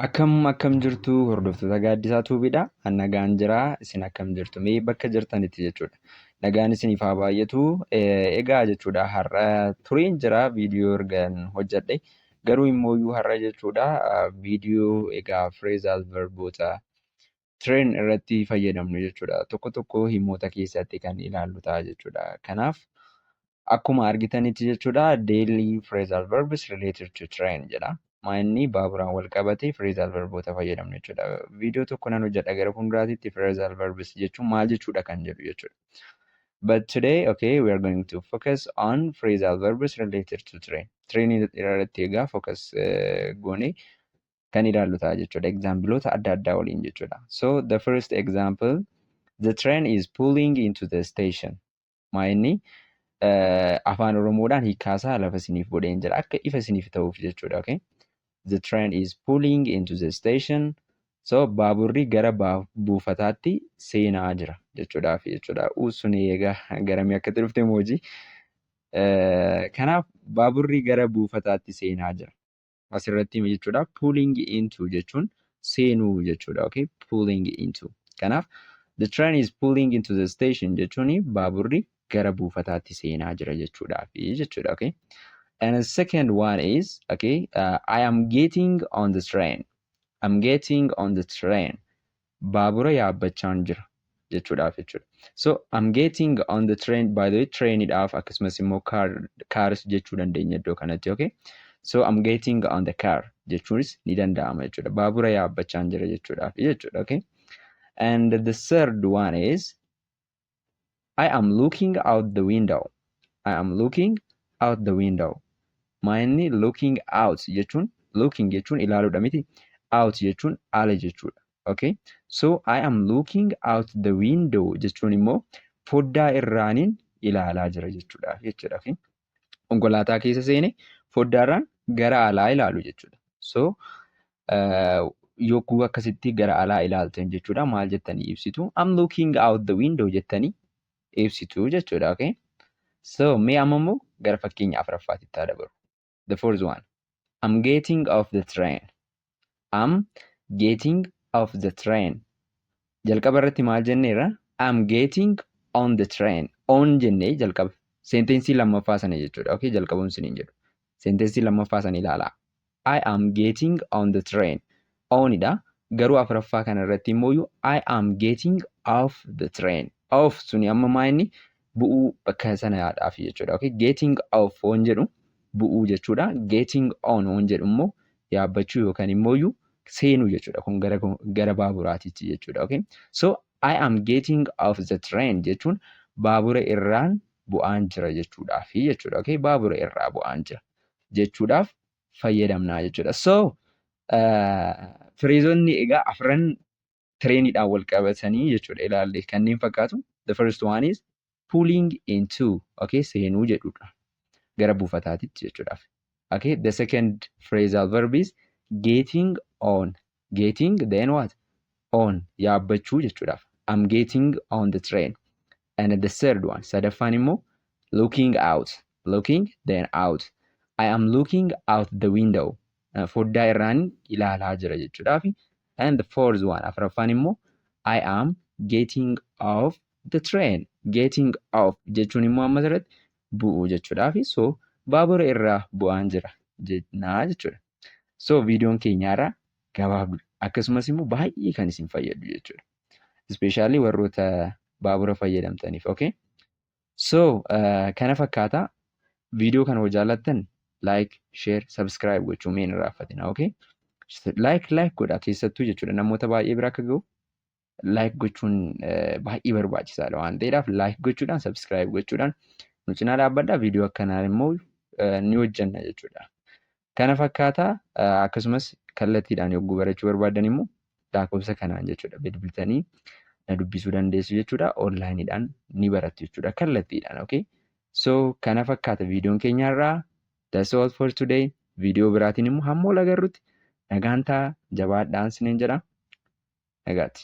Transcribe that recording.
Akkam akkam jirtu, hordoftoota Gaaddisaa Tuubiidha. An nagaan jira, isin akkam jirtu? Mee bakka jirtanitti jechuudha. Nagaan isiniif haa baay'atu. Egaa jechuudha, har'a tureen jira viidiyoo ergan hojjedhe. Garuu immooyyuu har'a jechuudha viidiyoo egaa phrasal verboota train irratti fayyadamnu jechuudha. Tokko tokko himoota keessatti kan ilaallu ta'a jechuudha. Kanaaf akkuma argitanitti jechuudha, "Daily phrasal verbs related to train" jedha. Maanni baaburaan wal qabate phrasal verboota fayyadamnu jechuudha. Viidiyoo tokko nan hojjedha gara fuulduraatitti, phrasal verbs jechuun maal jechuudha kan jedhu jechuudha. But today, okay, we are going to focus on phrasal verbs related to train. Train irratti egaa focus goonee kan ilaallu ta'a jechuudha. Exampleota adda addaa waliin jechuudha. So the first example, "The train is pulling into the station." Maa inni afaan Oromoodhaan hiikkaasaa lafa isiniif godheen jira. Akka ifa isiniif ta'uuf jechuudha. Okay? The train is pulling into the station. So baaburri gara buufataatti seenaa jira jechuudhaaf jechuudha. Sun egaa garamii akkatti dhufte moojii. Kanaaf baaburri gara buufataatti seenaa jira. Asirratti jechuudha, pulling into jechuun seenuu jechuudha. Okay? Pulling into. Kanaaf "The train is pulling into the station" jechuun baaburri gara buufataatti seenaa jira jechuudhaaf jechuudha. Okay? And the second one is, okay, "I am getting on the train." I'm getting on the train. Baabura yaabbachaan jira jechuudhaaf jechuudha. So "I'm getting on the train", by the way, trainidhaaf akkasumas immoo cars jechuu dandeenya iddoo kanatti, okay? So "I'm getting on the car" jechuunis ni danda'ama jechuudha. Baabura yaabbachaan jira jechuudhaaf jechuudha, okay? And the third one is "I am looking out the window." I am looking out the window. Maanni looking out jechuun, looking jechuun ilaaluudha miti. Out jechuun ala jechuudha. Okay? So "I am looking out the window" jechuun immoo foddaa irraaniin ilaalaa jira jechuudha jechuudha. Okay? Konkolaataa keessa seene foddaarraan gara alaa ilaalu jechuudha. So yogguu akkasitti gara alaa ilaaltan jechuudha, maal jettanii ibsitu? "I'm looking out the window" jettanii ibsitu jechuudha. Okay? So mee amma immoo gara fakkeenya afuraffaatti haa dabaru. The fourth one. I'm getting off the train. I'm getting off the train. Jalqaba irratti maal jenneerra? "I'm getting on the train." On jennee jalqaba. Sentencii lammaffaa sana jechuudha. Okay, jalqabuun siniin jedhu. Sentencii lammaffaa sana ilaalaa. I am getting on the train. Onidha. Garuu afuraffaa kana irratti immoo I am getting off the train. Off suni amma maa inni bu'uu bakka sanaadhaaf jechuudha. Okay, getting off waan jedhu bu'uu jechuudha. Getting on waan jedhu immoo yaabbachuu yookaan immoo seenuu jechuudha. Kun gara baaburaatitti jechuudha. Okay? So "I am getting off the train" jechuun baabura irraan bu'aan jira jechuudhaafi jechuudha. Okay? Baabura irraa bu'aan jira jechuudhaaf fayyadamnaa jechuudha. So phraseonni egaa afran trainiidhaan wal qabatanii jechuudha ilaalle kanneen fakkaatu. The first one is pulling into, okay, seenuu jedhudha. Gara buufataatitti jechuudhaaf. Okay, the second phrasal verb is getting on. Getting then what? On, yaabbachuu jechuudhaaf. I'm getting on the train. And the third one, sadaffaan immoo looking out. Looking then out. I am looking out the window. Foddaa irraan ilaalaa jira jechuudhaaf. And the fourth one, afuraffaan immoo I am getting off the train. Getting off jechuun immoo amma asirratti bu'uu jechuudhaaf. So baabura irraa bu'aan jira jennaa jechuudha. So viidiyoon keenya har'aa gabaabdudha. Akkasumas immoo baay'ee kan isin fayyadu jechuudha. Especially warroota baabura fayyadamtaniif. Okay? So kana fakkaata. Viidiyoo kana hoo jaallattan like, share, subscribe gochuu mee hin irraanfatina. Okay? Like like godhaa keessattuu jechuudha, namoota baay'ee bira akka gahu like gochuun baay'ee barbaachisaadha waan ta'eedhaaf, like gochuudhaan, subscribe gochuudhaan nu cinaa dhaabbadhaa. Viidiyoo akkanaa immoo ni hojjenna jechuudha. Kana fakkaata. Akkasumas kallattiidhaan yogguu barachuu barbaaddan immoo lakkoofsa kanaan jechuudha bilbiltanii na dubbisuu dandeessu jechuudha. Onlineiidhaan ni barattu jechuudha kallattiidhaan. Okay? So kana fakkaata viidiyoon keenya har'aa. That's all for today. Viidiyoo biraatiin immoo hamma wal agarrutti nagaan ta'a, jabaadhaan isiniin jedha. Nagaatti.